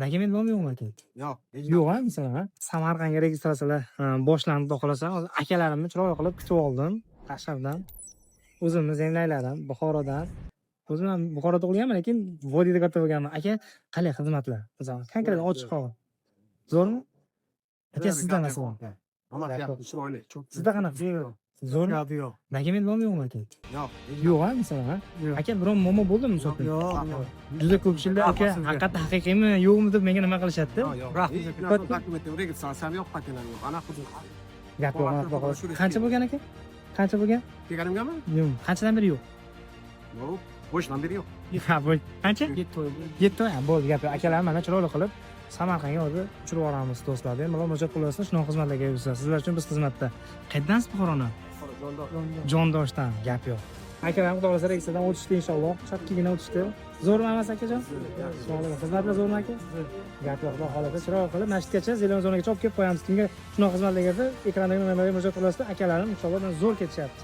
Dokument bormi, yo'qmi, aka? Yo'q. Yo'q, a, masalan, ha? Samarqandga registratsiyalar boshlandi, xudo xohlasa. Hozir akalarimni chiroyli qilib kutib oldim Qashqardan. O'zimni zemlaylardan, Buxorodan. O'zim ham Buxoroda tug'ilganman, lekin vodiyda katta bo'lganman. Aka, qalay xizmatlar? Masalan, konkret ochiq qog'oz. Zo'rmi? Aka, sizda masalan. Hammasi yaxshi, chiroyli. Sizda qanaqa? Zo'rmi? Gapi yo'q. Dokument bormi, yo'qmi, aka? Yo'q. Yo'q, a, masalan, ha? Yo'q. Aka, biron muammo bo'ldimi misol uchun? Yo'q. Juda ko'p kishilar, aka, Rahmat sizga. haqiqatda haqiqiymi, yo'qmi deb menga nima qilishadi? Yo'q, yo'q. Rahmat. Hech narsa, dokument yo'q, registratsiya ham yo'q, patent ham yo'q. Ana hujjat. Gap yo'q, mana xudo xohlasa. Qancha bo'lgan, aka? Qancha bo'lgan? Kelganimgami? Yo'q. Qanchadan beri yo'q? Yo'q. Boshdan beri yo'q. Ha, bo'l. Qancha? 7 oy. 7 oy. Ha, bo'ldi, gap yo'q. Akalarim mana chiroyli qilib Samarqandga hozir uchirib yuboramiz, do'stlar. Bemalol murojaat qilasizlar, shunaqa xizmatlarga bo'lsa. Sizlar uchun biz xizmatda. Qayerdansiz, Buxoroni? Jondoshdan, gap yo'q. Akalarim xudo xohlasa registrdan o'tishdi inshaalloh. Chapkigina o'tishdi. Zo'rmi hammasi, akajon? Sog'lik. Xizmatlar zo'rmi, aka? Gap yo'q, xudo xohlasa chiroyli qilib masjidgacha, зелёный zonagacha olib kelib qo'yamiz. Kimga shunaqa xizmatlar kelsa, ekrandagi nomerlarga murojaat qilasizlar. Akalarim inshaalloh zo'r ketishyapti.